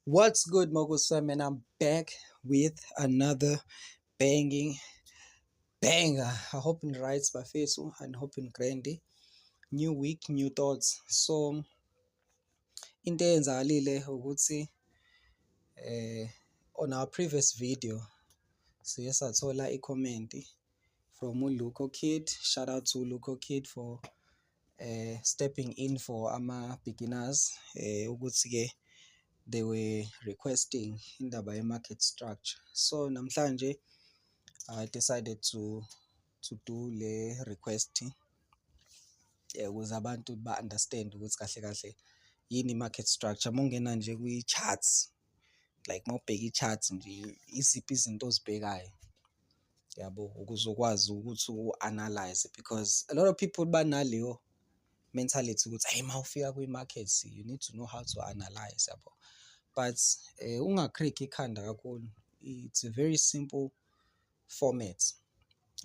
What's good, Moguls, and I'm back with another banging banger. I hope in right, bafethu, and hope in grandy. New week, new thoughts. So, into eyenzakalile ukuthi on our previous video siye sathola i-comment from uLuco Kid. Shout out to Luco Kid for stepping in for ama beginners, ukuthi ke they were requesting indaba ye-market structure. So namhlanje I decided to do le request ukuze abantu ba-understand ukuthi kahle kahle yini i-market structure. Uma ungena nje kwi-charts, like mawubheka i-charts nje, iziphi izinto ozibhekayo, yabo, ukuze ukwazi ukuthi u-analyze, because a lot of people banaleyo mentality ukuthi, hey, mawufika kwi-markets you need to know how to analyze, yabo, but unga-crack ikhanda kakhulu. It's a very simple format,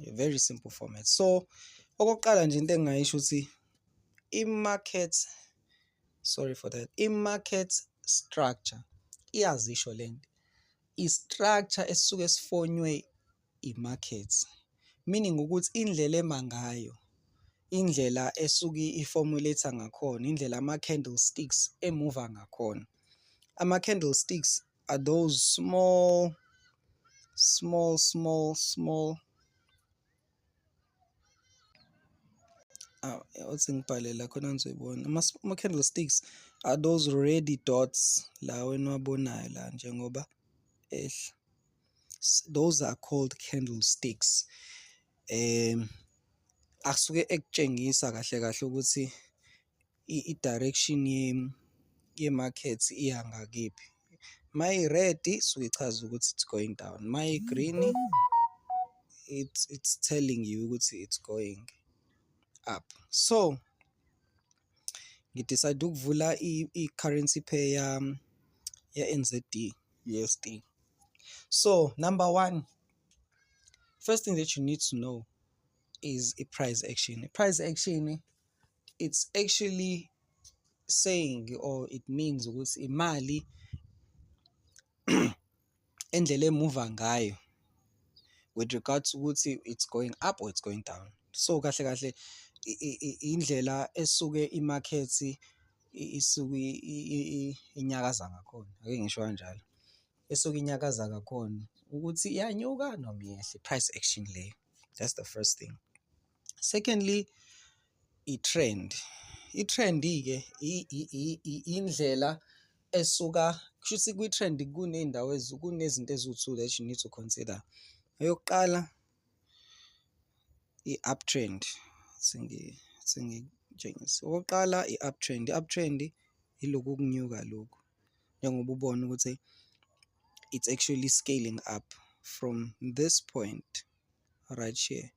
a very simple format. So okokuqala nje, into engingayisho ukuthi i-market, sorry for that, i-market structure iyazisho lento, i-structure esisuke sifonywe i-market, meaning ukuthi indlela ema ngayo, indlela esuke i-formulate ngakhona, indlela ama-candlesticks emuva ngakhona. Ama-candlesticks are those small small small small, othi ngibhale la khona nizoyibona. Ama-candlesticks are those red dots la wena wabonayo la njengoba ehla. Those are called candlesticks. Asuke ekutshengisa kahle kahle ukuthi i-direction ye-market iya ngakephi. Mayi-red isuke ichaza ukuthi it's going down, mayi-green it's telling you ukuthi it's going up. So ngi-decide ukuvula i-currency pair ya-NZD USD. So number one, first thing that you need to know is i-price action. I-price action, it's actually saying or it means ukuthi imali endlela emuva ngayo with regards ukuthi it's going up or it's going down. So kahle kahle indlela esuke i-market isuke inyakaza ngakhona, ake ngisho kanjalo, esuke inyakaza ngakhona ukuthi iyanyuka noma iyehla, i-price action leyo. That's the first thing. Secondly, i-trend. I-trend-ke indlela esuka, kushuthi kwi-trend kuney'ndawo, kunezinto eziwu-two that you need to consider. Eyokuqala, i-uptrend. Sengikutshengise. Okokuqala, i-uptrend. I-uptrend iloku kunyuka lokhu, njengoba ubona ukuthi it's actually scaling up from this point right here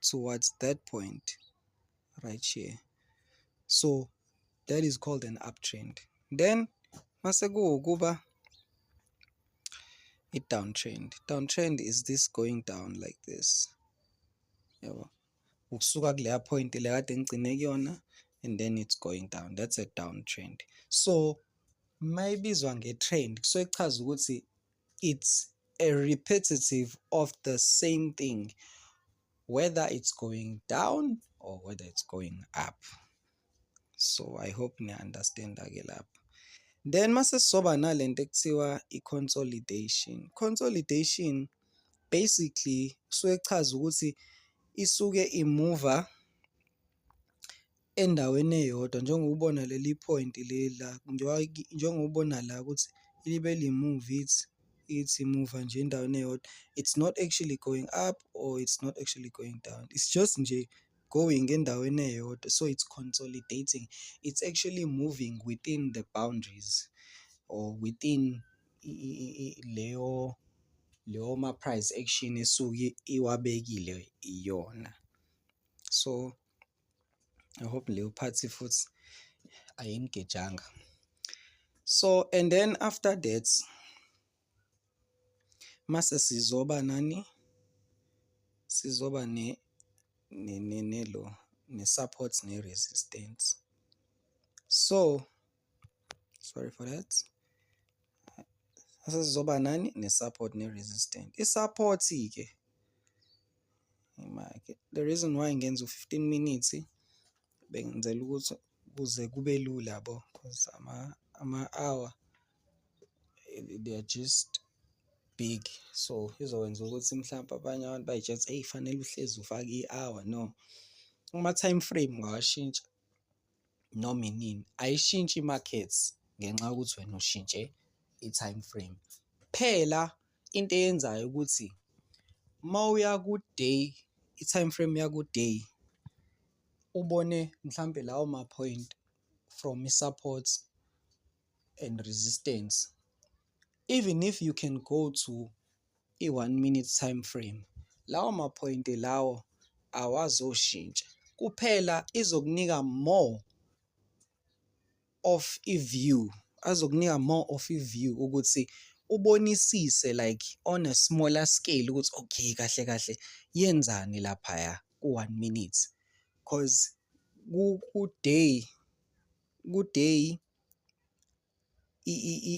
towards that point right here. So that is called an uptrend. Then mase kuwukuba i-downtrend. Downtrend is this going down like this, yabo, ukusuka kuleya point le kade ngigcine kuyona and then it's going down. That's a downtrend. So mayibizwa nge-trend, kusuke kuchaza ukuthi it's a repetitive of the same thing, whether it's going down or whether it's going up. So I hope niya-understand-ke lapho. Then mase sizoba nalento ekuthiwa i-consolidation. Consolidation basically kusuke kuchaza ukuthi isuke imuva endaweni eyodwa, njengoba ubona leli point leli la, njengoba ubona la ukuthi libe li-move, ithi imuva nje endaweni eyodwa. It's not actually going up or it's not actually going down, it's just nje going endaweni eyodwa. So it's consolidating, it's actually moving within the boundaries or within leyo ma-price action esuke iwabekile iyona. So I hope leyo part futhi ayinigejanga. So and then after that mase sizoba nani? Sizoba ne nelo ne-support ne-resistance. So sorry for that. Sesizoba nani? Ne-support ne-resistance. I-support-ke, the reason why ngenza u-15 minutes, bengenzela ukuthi kuze kube lula, yabo, cause ama-hour they are just big, so izokwenza ukuthi mhlampe abanye abantu bay'tshela ukuthi, eyi, fanele uhlezi ufake i-hour. No, ama-time frame ungawashintsha noma inini. Ayishintshi i-market ngenxa yokuthi wena ushintshe i-time frame. Phela into eyenzayo ukuthi mawuya ku-day, i-time frame yaku-day, ubone mhlampe lawo ma-point from i-support and resistance, even if you can go to i-1 minute time frame, lawo ma-point lawo awazoshintsha. Kuphela izokunika more of i-view, azokunika more of i-view ukuthi ubonisise like on a smaller scale ukuthi okay, kahle kahle yenzani laphaya ku-1 minute, cause ku-day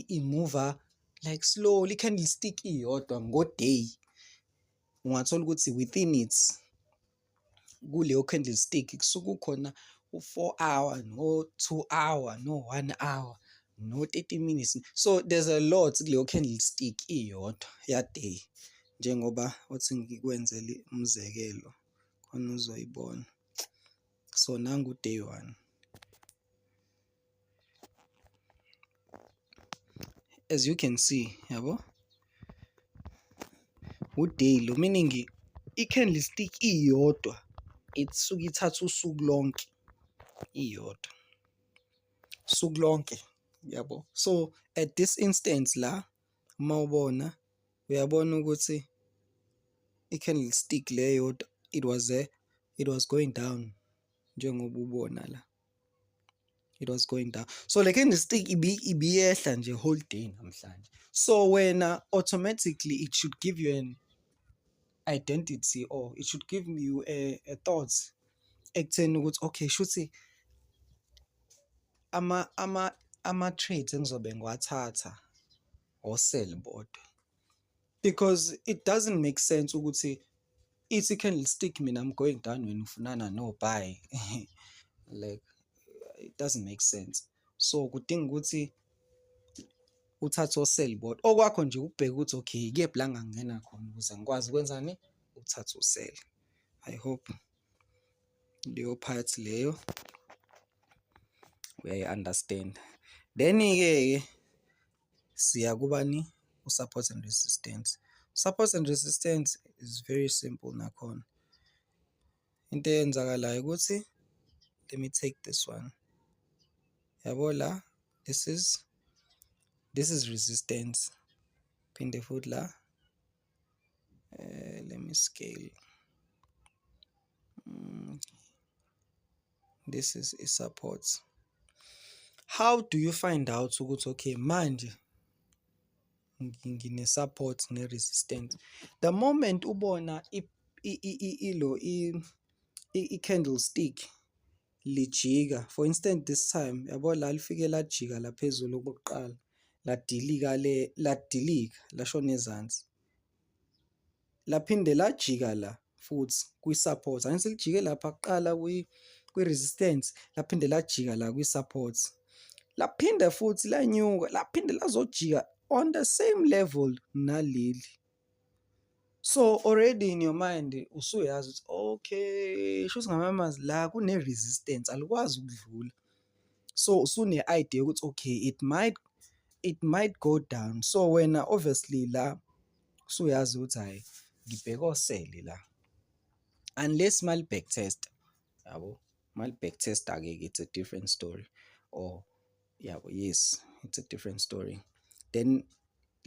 i-move-a like slowly. I-candlestick iyodwa ngo-day, ungathola ukuthi within it, kuleyo candlestick, kusuke kukhona u-4 hour, no-2 hour, no-1 hour, no-30 minutes. So there's a lot kuleyo candlestick iyodwa ya-day. Njengoba othi ngikwenzele umzekelo khona uzoyibona. So nangu u-day one. As you can see, yabo, u-day lo, meaning i-candlestick iyodwa isuke ithatha usuku lonke iyodwa, usuku lonke, yabo. So at this instance la, mawubona, uyabona ukuthi i-candlestick le yodwa, it was going down, njengoba ubona la, it was going down. So le candlestick ibiyehla nje whole day namhlanje. So wena automatically it should give you an identity or it should give you a thought ekutheni ukuthi okay, shuthi ama trades engizobe ngiwathatha o-sell bodwa, because it doesn't make sense ukuthi ithi candlestick, mina I'm going down, wena ufunana no buy. Like, it doesn't make sense. So kudinga ukuthi uthathe o-sell bodwa. Okwakho nje ukubheka ukuthi okay, ikephi la ngangena khona ukuze ngikwazi ukwenzani? Ukuthatha u-sell. I hope leyo part leyo uyayi-understand. Then-ke ke siya kubani? U-support and resistance. Support and resistance is very simple nakhona. Into eyenzakalayo ukuthi, let me take this one, yabo, la this is resistance. Phinde futhi la, let me scale. This is a support. How do you find out ukuthi okay, manje ngine-support ne-resistance? The moment ubona ilo i-candlestick lijika, for instance this time, yabo, la lifike lajika la phezulu okokuqala, ladilika le, ladilika lashona ezansi, laphinde lajika la futhi kwi-support. Angithi lijike lapha kuqala kwi-resistance, laphinde lajika la kwi-support, laphinde futhi lanyuka, laphinde lazojika on the same level naleli. So already in your mind usuyazi ukuthi okay, shuthi ngamanye amazwi la kune-resistance, alikwazi ukudlula. So usune-idea ukuthi okay, it might go down. So wena obviously la usuyazi ukuthi hhayi, ngibheke o-sell la, unless mali-backtest, yabo. Mali-backtest-a-ke, it's a different story, or yabo, yes, it's a different story. Then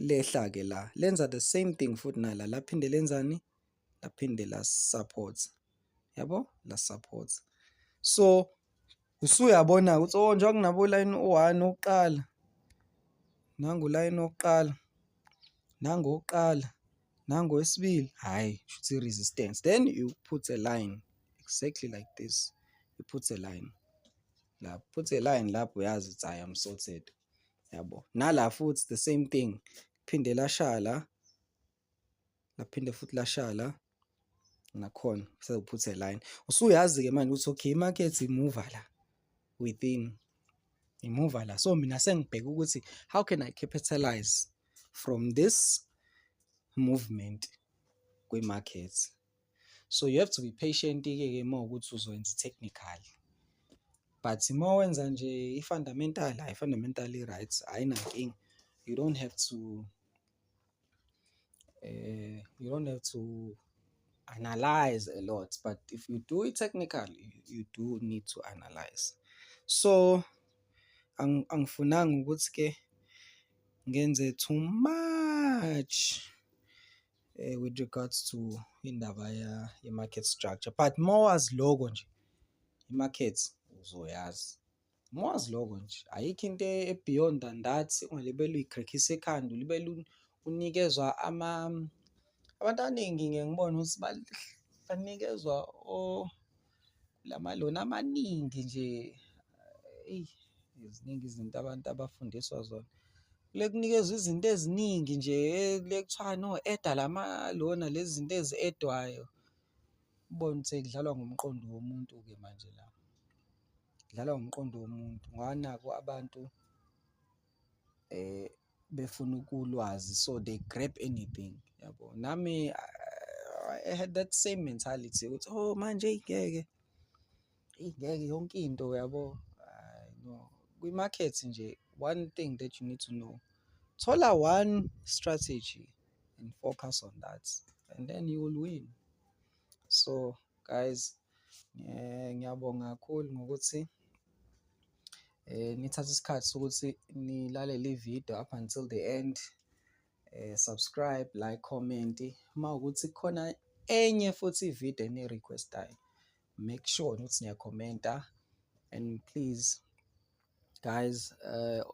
lehla-ke la, lenza the same thing futhi nala, laphinde lenzani? Laphinde la-support, yabo, la-support. So usuyabona-ke ukuthi oh, njengoba kunabo line u-one wokuqala, nangu line wokuqala, nangu owokuqala, nangu owesibili, hhayi, shuthi i-resistance. Then you put a line exactly like this. You put a line lapho, put a line lapho, uyazi ukuthi I am sorted, yabo. Nala futhi the same thing. Phinde lashaya la, laphinde futhi lashaya la nakhona, sewu-put a line. Usuyazi-ke manje ukuthi okay, i-market imuva la within, imuva la. So mina sengibheka ukuthi how can I capitalize from this movement kwi-market. So you have to be patient-ke ke uma kuwukuthi uzowenza i-technical, but uma wenza nje i-fundamental, hhayi, i-fundamental i-right, ayinankinga. You don't have to analyze a lot, but if you do it technical, you do need to analyze. So angifunanga ukuthi-ke ngenze too much with regards to indaba ye-market structure, but uma wazi loko nje, i-market uzoyazi. Uma wazi loko nje, ayikho into e-beyond than that. Ungalibele uy'krekhisa ekhanda, ulibele unikezwa abantu abaningi. Ngiye ngibone ukuthi banikezwa lama-loan amaningi nje. Eyi, ziningi izinto abantu abafundiswa zona. Kule kunikezwa izinto eziningi nje, kule kuthiwa no add-a lama-lona lezi zinto ezi-add-wayo. Ubone ukuthi kudlalwa ngomqondo womuntu-ke manje la. Kudlalwa ngomqondo womuntu ngoba naku abantu befuna ukulwazi, so they grab anything, yabo. Nami I had that same mentality ukuthi oh manje eyi ngeke, eyi ngeke yonke into, yabo. Hhayi no, kwi-market nje, one thing that you need to know, thola one strategy and focus on that and then you will win. So guys, ngiyabonga kakhulu ngokuthi nithathe isikhathi sokuthi nilalele ividiyo up until the end. Subscribe, like, comment. Uma kuwukuthi kukhona enye futhi ividiyo eniyi-request-ayo, make sure ukuthi niya-comment-a. And please guys,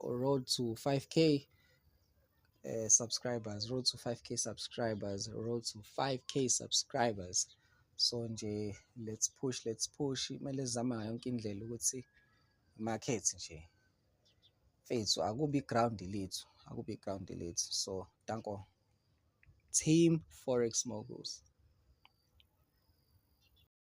road to 5K subscribers, road to 5K subscribers, road to 5K subscribers. So nje let's push, let's push. Kumele sizame ngayo yonke indlela ukuthi i-market nje, mfethu, akube i-ground lethu, akube i-ground lethu. So danko, team Forex Moguls.